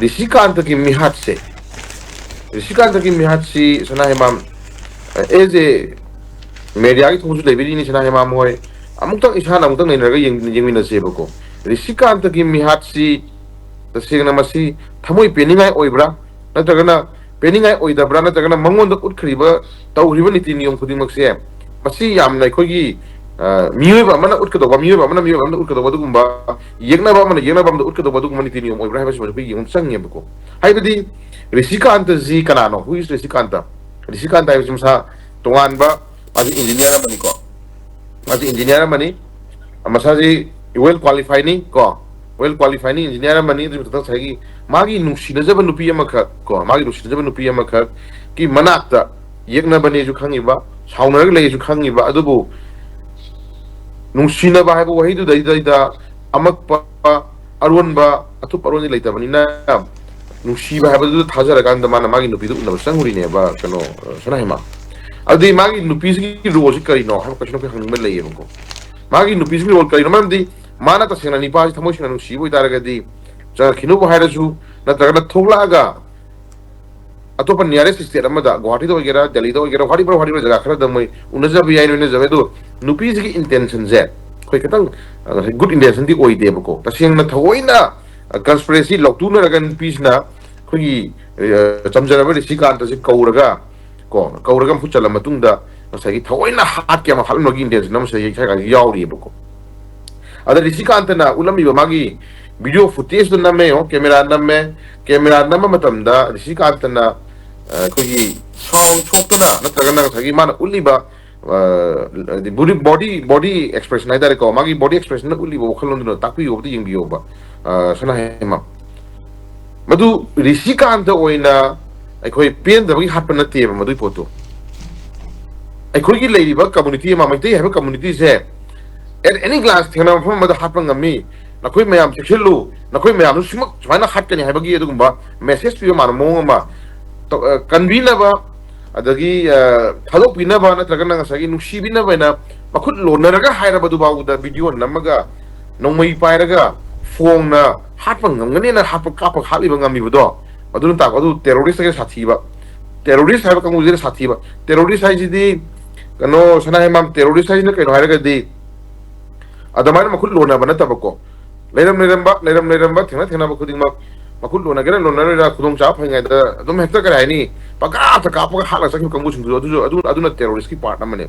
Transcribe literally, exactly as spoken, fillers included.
ꯔꯤꯁꯤꯀꯥꯟꯇꯒꯤ ꯃꯤꯍꯥꯠꯁꯦ, ꯔꯤꯁꯤꯀꯥꯟꯇꯒꯤ ꯃꯤꯍꯥꯠꯁꯤ ꯁꯅꯥ Hemam, as a ꯃꯦꯗꯤꯌꯥꯒꯤ ꯊꯣꯡꯁꯨ ꯂꯩꯕꯤꯔꯤꯅꯤ ꯁꯅꯥ ꯍꯦꯃꯥꯝ ꯍꯣꯏ꯫ ꯑꯃꯨꯛꯇꯪ ꯏꯁꯥꯅ ꯑꯃꯨꯛꯇꯪ ꯅꯩꯅꯔꯒ ꯌꯦꯡ- ꯌꯦꯡꯃꯤꯟꯅꯁꯦꯕꯀꯣ꯫ ꯔꯤꯁꯤꯀꯥꯟꯇꯒꯤ ꯃꯤꯍꯥꯠꯁꯤ ꯇꯁꯦꯡꯅ ꯃꯁꯤ ꯊꯃꯣꯏ ꯄꯦꯟꯅꯤꯡꯉꯥꯏ ꯑꯣꯏꯕ꯭ꯔꯥ, ꯅꯠꯇ꯭ꯔꯒꯅ ꯄꯦꯟꯅꯤꯡꯉꯥꯏ ꯑꯣꯏꯗꯕ꯭ꯔꯥ, ꯅꯠꯇ꯭ꯔꯒꯅ ꯃꯉꯣꯟꯗ ꯎꯠꯈ꯭ꯔꯤꯕ, ꯇꯧꯈ꯭ꯔꯤꯕ ꯅꯤꯇꯤ ꯅꯤꯌꯣꯝ ꯈꯨꯗꯤꯡꯃꯛꯁꯦ, ꯃꯁꯤ ꯌꯥꯝꯅ ꯑꯩꯈꯣꯏꯒꯤ, ꯑ, ꯃꯤꯑꯣꯏꯕ ꯑꯃꯅ ꯎꯠꯀꯗꯧꯕ, ꯃꯤꯑꯣꯏꯕ ꯑꯃꯅ ꯃꯤꯑꯣꯏꯕ ꯑꯃꯅ ꯎꯠꯀꯗꯧꯕ ꯑꯗꯨꯒꯨꯝꯕ, ꯌꯦꯛꯅꯕ ꯑꯃꯅ ꯌꯦꯛꯅꯕ ꯑꯃꯗ ꯎꯠꯀꯗꯧꯕ ꯑꯗꯨꯒꯨꯝꯕ ꯅꯤꯇꯤ ꯅꯤꯌꯣꯝ ꯑꯣꯏꯕ꯭ꯔꯥ ꯍꯥꯏꯕꯁꯤꯃꯁꯨ ꯑꯩꯈꯣꯏ ꯌꯦꯡꯕ ꯆꯪꯉꯦꯕꯀꯣ꯫ ꯍꯥꯏꯕꯗꯤ ꯔꯤꯁꯤꯀꯥꯟꯇꯁꯤ ꯀꯅꯥꯅꯣ? Who is ꯔꯤꯁꯤꯀꯥꯟꯇ? ꯔꯤꯁꯤꯀꯥꯟꯇ ꯍꯥꯏꯕꯁꯤ ꯃꯁꯥ ꯇꯣꯉꯥꯟꯕ, ꯃꯥꯁꯤ ꯏꯟꯖꯤꯅꯤꯌꯥꯔ ꯑꯃꯅꯤꯀꯣ꯫ ꯃꯥꯁꯤ ꯏꯟꯖꯤꯅꯤꯌꯥꯔ ꯑꯃꯅꯤ꯫ ꯃꯁꯥꯁꯤ ꯋꯦꯜ ꯀ꯭ꯋꯥꯂꯤꯐꯥꯏꯅꯤ ꯀꯣ, ꯋꯦꯜ ꯀ꯭ꯋꯥꯂꯤꯐꯥꯏꯅꯤ, ꯏꯟꯖꯤꯅꯤꯌꯥꯔ ꯑꯃꯅꯤ꯫ ꯑꯗꯨꯒꯤ ꯃꯊꯛꯇ ꯉꯁꯥꯏꯒꯤ ꯃꯥꯒꯤ ꯅꯨꯡꯁꯤꯅꯖꯕ ꯅꯨꯄꯤ ꯑꯃꯈꯛ ꯀꯣ, ꯃꯥꯒꯤ ꯅꯨꯡꯁꯤꯅꯖꯕ ꯅꯨꯄꯤ ꯑꯃꯈꯛꯀꯤ ꯃꯅꯥꯛꯇ ꯌꯦꯛꯅꯕꯅꯦꯁꯨ ꯈꯪꯉꯤꯕ, ꯁꯥꯎꯅꯔꯒ ꯂꯩꯁꯨ ꯈꯪꯉꯤꯕ, ꯑꯗꯨꯕꯨ ꯅꯨꯡꯁꯤꯅꯕ ꯍꯥꯏꯕ ꯋꯥꯍꯩꯗꯨꯗꯩꯗꯩꯗ ꯑꯃꯛꯄ, ꯑꯔꯣꯟꯕ, ꯑꯊꯨꯞ ꯑꯔꯣꯟꯗꯤ ꯂꯩꯇꯕꯅꯤꯅ, ꯅꯨꯡꯁꯤꯕ ꯍꯥꯏꯕꯗꯨꯗ ꯊꯥꯖꯔꯀꯥꯟꯗ ꯃꯥꯅ ꯃꯥꯒꯤ ꯅꯨꯄꯤꯗꯨ ꯎꯅꯕ ꯆꯪꯉꯨꯔꯤꯅꯦꯕ, ꯀꯩꯅꯣ, ꯁꯅꯥ ꯍꯦꯃꯥ꯫ ꯑꯗꯨꯗꯤ ꯃꯥꯒꯤ ꯅꯨꯄꯤꯁꯤꯒꯤ ꯔꯣꯜꯁꯤ ꯀꯔꯤꯅꯣ ꯍꯥꯏꯕ ꯀꯣꯏꯁꯟ ꯑꯩꯈꯣꯏ ꯍꯪꯅꯤꯡꯕ ꯂꯩꯌꯦꯕꯀꯣ꯫ ꯃꯥꯒꯤ ꯅꯨꯄꯤꯁꯤꯒꯤ ꯔꯣꯜ ꯀꯔꯤꯅꯣ? ꯃꯔꯝꯗꯤ ꯃꯥꯅ ꯇꯁꯦꯡꯅ ꯅꯤꯄꯥꯁꯤ ꯊꯃꯣꯏ ꯁꯦꯡꯅ ꯅꯨꯡꯁꯤꯕ ꯑꯣꯏꯇꯥꯔꯒꯗꯤ, ꯆꯪꯉꯛꯈꯤꯅꯨꯕꯨ ꯍꯥꯏꯔꯁꯨ, ꯅꯠꯇ꯭ꯔꯒꯅ ꯊꯣꯛꯂꯛꯑꯒ ꯑꯇꯣꯞꯄ ꯅꯤꯌꯔꯦꯁ ꯁ꯭ꯇꯦꯠ ꯑꯃꯗ, ꯒꯨꯋꯥꯍꯥꯇꯤꯗ ꯑꯣꯏꯒꯦꯔꯥ, ꯗꯦꯜꯂꯤꯗ ꯑꯣꯏꯒꯦꯔꯥ, ꯋꯥꯔꯤꯕ ꯋꯥꯔꯤꯕ ꯖꯒꯥ ꯈꯔꯗ ꯃꯣꯏ ꯎꯅꯖꯕ ꯌꯥꯏ, ꯂꯣꯏꯅꯖꯕ ꯌꯥꯏ꯫ ꯑꯗꯣ ꯅꯨꯄꯤꯁꯤꯒꯤ ꯏꯟꯇꯦꯟꯁꯟꯁꯦ ꯑꯩꯈꯣꯏ ꯈꯤꯇꯪ, ꯑ, ꯉꯁꯥꯏ ꯒꯨꯗ ꯏꯟꯇꯦꯟꯁꯟꯗꯤ ꯑꯣꯏꯗꯦꯕꯀꯣ꯫ ꯇꯁꯦꯡꯅ ꯊꯑꯣꯏꯅ, ꯑ, ꯀꯟꯁꯄꯤꯔꯦꯁꯤ ꯂꯧꯊꯣꯛꯅꯔꯒ ꯅꯨꯄꯤꯁꯤꯅ ꯑꯩꯈꯣꯏꯒꯤ, ꯑ, ꯆꯝꯖꯔꯕ ꯔꯤꯁꯤꯀꯥꯟꯇꯁꯦ ꯀꯧꯔꯒ, ꯀꯣ, ꯀꯧꯔꯒ ꯃꯈꯨꯠ ꯆꯜꯂ ꯃꯇꯨꯡꯗ ꯉꯁꯥꯏꯒꯤ ꯊꯑꯣꯏꯅ ꯍꯥꯠꯀꯦ ꯑꯃ ꯍꯥꯠꯂꯝꯕꯒꯤ ꯏꯟꯇꯦꯟꯁꯟ ꯑꯃꯁꯨ ꯌꯥꯎꯔꯤꯑꯕꯀꯣ꯫ ꯑꯗ ꯔꯤꯁꯤꯀꯥꯟꯇꯅ ꯎꯠꯂꯝꯃꯤꯕ ꯃꯥꯒꯤ ꯚꯤꯗꯤꯑꯣ ꯐꯨꯇꯦꯖꯇꯨ ꯅꯝꯃꯦ, ꯌꯦꯡꯉꯣ, ꯀꯦꯃꯦꯔꯥ ꯅꯝꯃꯦ꯫ ꯀꯦꯃꯦꯔꯥ ꯅꯝꯕ ꯃꯇꯝꯗ ꯔꯤꯁꯤꯀꯥꯟꯇꯅ, ꯑ, ꯑꯩꯈꯣꯏꯒꯤ ꯁꯥꯎꯟ ꯊꯣꯛꯇꯅ ꯅꯠꯇ꯭ꯔꯒꯅ ꯉꯁꯥꯏꯒꯤ ꯃꯥꯅ ꯎꯠꯂꯤꯕ, ꯑ, ꯍꯥꯏꯗꯤ ꯕꯣꯗꯤ, ꯕꯣꯗꯤ, ꯕꯣꯗꯤ ꯑꯦꯛꯁꯄ꯭ꯔꯦꯁꯟ ꯍꯥꯏꯇꯥꯔꯦꯀꯣ, ꯃꯥꯒꯤ ꯕꯣꯗꯤ ꯑꯦꯛꯁꯄ꯭ꯔꯦꯁꯟꯅ ꯎꯠꯂꯤꯕ ꯋꯥꯈꯜꯂꯣꯟꯗꯨꯅ ꯇꯥꯛꯄꯤꯌꯣꯕꯗ ꯌꯦꯡꯕꯤꯌꯣꯕ, ꯑ, ꯁꯅꯥ ꯍꯦꯃꯥꯝ꯫ ꯃꯗꯨ ꯔꯤꯁꯤꯀꯥꯟꯇ ꯑꯣꯏꯅ ꯑꯩꯈꯣꯏ ꯄꯦꯟꯗꯕꯒꯤ ꯍꯥꯠꯄ ꯅꯠꯇꯦꯕ ꯃꯗꯨꯒꯤ ꯄꯣꯠꯇꯨ꯫ ꯑꯩꯈꯣꯏꯒꯤ ꯂꯩꯔꯤꯕ ꯀꯝꯃꯨꯅꯤꯇꯤ ꯑꯃ, ꯃꯩꯇꯩ ꯍꯥꯏꯕ ꯀꯝꯃꯨꯅꯤꯇꯤꯁꯦ, at any glance ꯊꯦꯡꯅꯕ ꯃꯐꯝ ꯑꯃꯗ ꯍꯥꯠꯄ ꯉꯝꯃꯤ꯫ ꯅꯈꯣꯏ ꯃꯌꯥꯝ ꯆꯦꯛꯁꯤꯜꯂꯨ, ꯅꯈꯣꯏ ꯃꯌꯥꯝꯁꯨ ꯁꯤꯃꯛ ꯁꯨꯃꯥꯏꯅ ꯍꯥꯠꯀꯅꯤ ꯍꯥꯏꯕꯒꯤ ꯑꯗꯨꯒꯨꯝꯕ ꯃꯦꯁꯦꯖ ꯄꯤꯕ ꯃꯥꯟꯕ ꯃꯑꯣꯡ ꯑꯃ ꯇꯧ-, ꯑ, ꯀꯟꯕꯤꯅꯕ, ꯑꯗꯒꯤ, ꯑ, ꯊꯥꯗꯣꯛꯄꯤꯅꯕ ꯅꯠꯇ꯭ꯔꯒꯅ ꯉꯁꯥꯏꯒꯤ ꯅꯨꯡꯁꯤꯕꯤꯅꯕ ꯍꯥꯏꯅ ꯃꯈꯨꯠ ꯂꯣꯟꯅꯔꯒ ꯍꯥꯏꯔꯕꯗꯨ ꯐꯥꯎꯕꯗ ꯚꯤꯗꯤꯑꯣ ꯅꯝꯃꯒ, ꯅꯣꯡꯃꯩ ꯄꯥꯏꯔꯒ, ꯐꯣꯡꯅ ꯍꯥꯠꯄ ꯉꯝꯒꯅꯦꯅ ꯍꯥꯠꯄ, ꯀꯥꯞꯄ ꯍꯥꯠꯂꯤꯕ ꯉꯝꯃꯤꯕꯗꯣ, ꯑꯗꯨꯅ ꯇꯥꯛꯄ ꯑꯗꯨ terrorist ꯍꯥꯏꯒ ꯁꯥꯊꯤꯕ, terrorist ꯍꯥꯏꯕ ꯀꯥꯡꯕꯨꯁꯤꯅ ꯁꯥꯊꯤꯕ꯫ Terrorist ꯍꯥꯏꯁꯤꯗꯤ ꯀꯩꯅꯣ, ꯁꯅꯥ ꯍꯦꯃꯥꯝ, terrorist ꯍꯥꯏꯁꯤꯅ ꯀꯩꯅꯣ ꯍꯥꯏꯔꯒꯗꯤ ꯑꯗꯨꯃꯥꯏꯅ ꯃꯈꯨꯠ ꯂꯣꯟꯅꯕ ꯅꯠꯇꯕꯀꯣ, ꯂꯩꯔꯝ ꯂꯩꯔꯝꯕ ꯂꯩꯔꯝ ꯂꯩꯔꯝꯕ ꯊꯦꯡꯅ ꯊꯦꯡꯅꯕ ꯈꯨꯗꯤꯡꯃꯛ ꯃꯈꯨꯠ ꯂꯣꯟꯅꯒꯦꯔꯥ ꯂꯣꯟꯅꯔꯣꯏꯔꯥ, ꯈꯨꯗꯣꯡꯆꯥꯕ ꯐꯪꯉꯤꯉꯩꯗ ꯑꯗꯨꯝ ꯍꯦꯛꯇ, ꯀꯔꯤ ꯍꯥꯏꯅꯤ, ꯄꯪꯀꯥꯞꯇ ꯀꯥꯞꯄꯒ ꯍꯥꯠꯂꯒ ꯆꯠꯈꯤꯕ ꯀꯥꯡꯕꯨꯁꯤꯡꯗꯨ ꯑꯗꯨꯁꯨ ꯑꯗꯨ ꯑꯗꯨꯅ terrorist ꯀꯤ part ꯑꯃꯅꯦ꯫